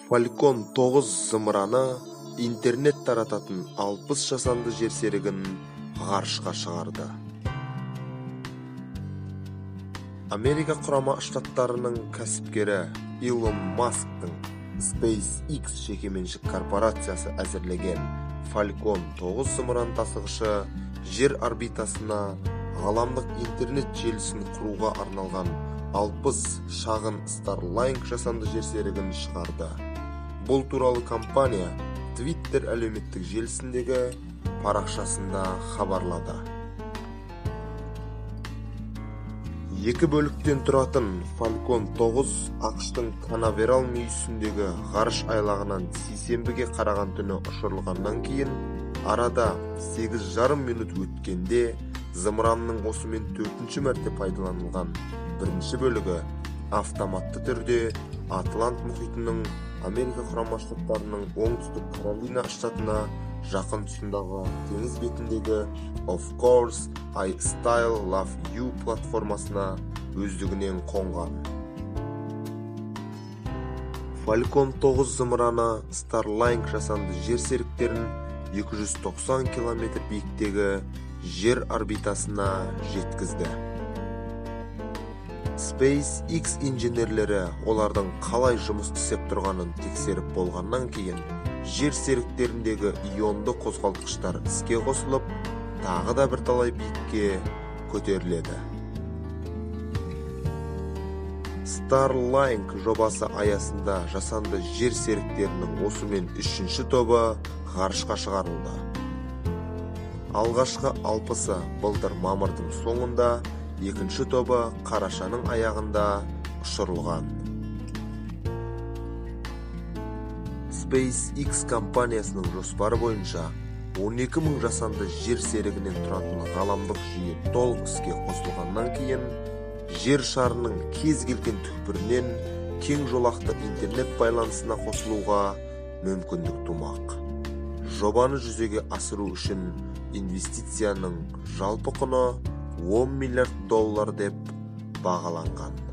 Falcon 9 зымыраны интернет тарататын 60 жасанды жерсерігін ғарышқа шығарды. Америка Құрама Штаттарының кәсіпкері Илон Масктың SpaceX жекеменшік корпорациясы әзірлеген Falcon 9 зымыран тасығышы жер орбитасына ғаламдық интернет желісін құруға арналған 60 шағын Starlink жасанды жерсерігін шығарды. Бұл туралы компания Twitter әлеуметтік желісіндегі парақшасында хабарлады. Екі бөліктен тұратын Falcon 9 АҚШ-тың Канаверал мүйісіндегі ғарыш айлағынан сейсенбіге қараған түні ұшырылғаннан кейін арада 8,5 минут өткенде зымыранның осымен төртінші мәрте пайдаланылған бірінші бөлігі автоматты түрде Атлант мұхитының Америка Құрама Штаттарының Оңтүстік Каролина штатына жақын тұсындағы теңіз бетіндегі Of Course I Still Love You платформасына өздігінен қонған. Falcon 9 зымыраны Starlink жасанды жер серіктерін 290 километр биіктегі жер орбитасына жеткізді. SpaceX инженерлері олардың қалай жұмыс істеп тұрғанын тексеріп болғаннан кейін жер серіктеріндегі ионды қозғалтқыштар іске қосылып, тағы да бірталай биікке көтеріледі. Starlink жобасы аясында жасанды жер серіктерінің осымен үшінші тобы ғарышқа шығарылды. Алғашқы 60-ы былтыр мамырдың соңында, екінші тобы қарашаның аяғында ұшырылған. SpaceX компаниясының жоспары бойынша 12 мың жасанды жер серігінен тұратын ғаламдық жүйе толық іске қосылғаннан кейін жер шарының кез келген түкпірінен кең жолақты интернет байланысына қосылуға мүмкіндік тумақ. Жобаны жүзеге асыру үшін инвестицияның жалпы құны 10 миллиард доллар деп бағаланған.